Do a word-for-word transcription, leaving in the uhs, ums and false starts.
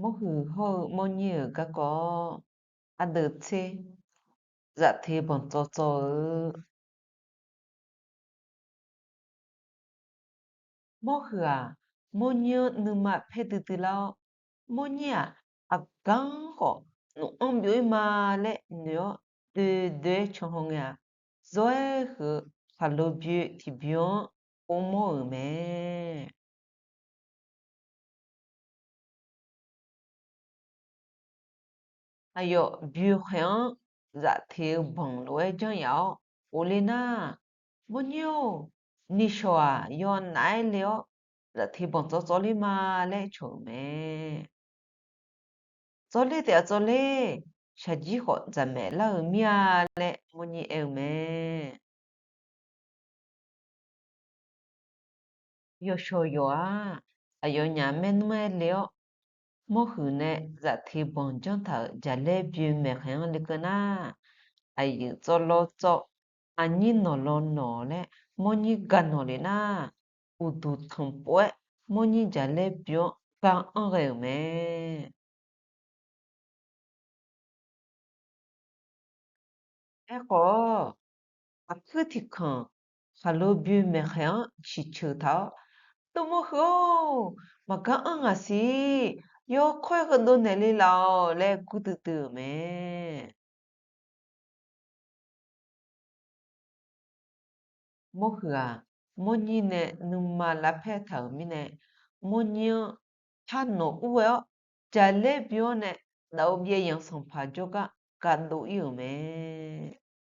Mawrhuiq hawr-eu mawrnyir-euq garkawv-awr, aqdui tser zafte banq tsawv tsawv-eu Mawrhuiq-aq, mawrnyir-anr nuima paer duidui lar-awr, mawrnyir-aq, aqgar-anr khawf nuf-anr byov-ir ma laer noeq-awr, doe doe-aer canhaw ngae-aq, zawr-aer huiq-eu khaqlo byoe tiqbyoe-anr or mawr-euq mae. Aqyawf byoe khaeq-anr zafte-eu banq lof-aer janr yaf-awr, ghofle nar, Mawrnyir-or, nishawq-aq, yawnaf-aer le-awr, zafte banq tsawv tsawv ler ma laer cawq-euq mae. Tsawv ler taef-a tsawv ler, shaqjir khawf dzaqmaeq lar-euq mir-a laer mawrnyir aer-eu mae. Yawshawq yawf-aq, aqyawfnyaf maernmr-aer le-awr, mawrhuiq nae zafte banq janr taq-euq jaqlaer byoe maeq khaeq-anr lekeuv nar, aqyuif tsawv lawr tsawv, aqnyir nawq law nawq laer mawrnyir ga nawq lef nar, uqduq tanqpov-aer mawrnyir jaqlaer byoe-anr gar anr ghae-euq mae. Aerkhawf, aqkuir tiqkanq khaqlo byoe maeq khaeq-anr ciqceuq taq-awr, Tov mawrhuiq-or, maqgar anr ngaq siq. Yawkawr-aer heudov naeq le laf-awq laer gurduidui-euq mae. Mawrhuiq-aq, mawrnyir nae nuima lavpaer taq-euq mirnae, mawrnyir-anr par nawq ur ghae-awr, jaqlaer byoe-anr nae dawq-eu byaev yanq sanqpaq jawrgar gardov ir-euq mae.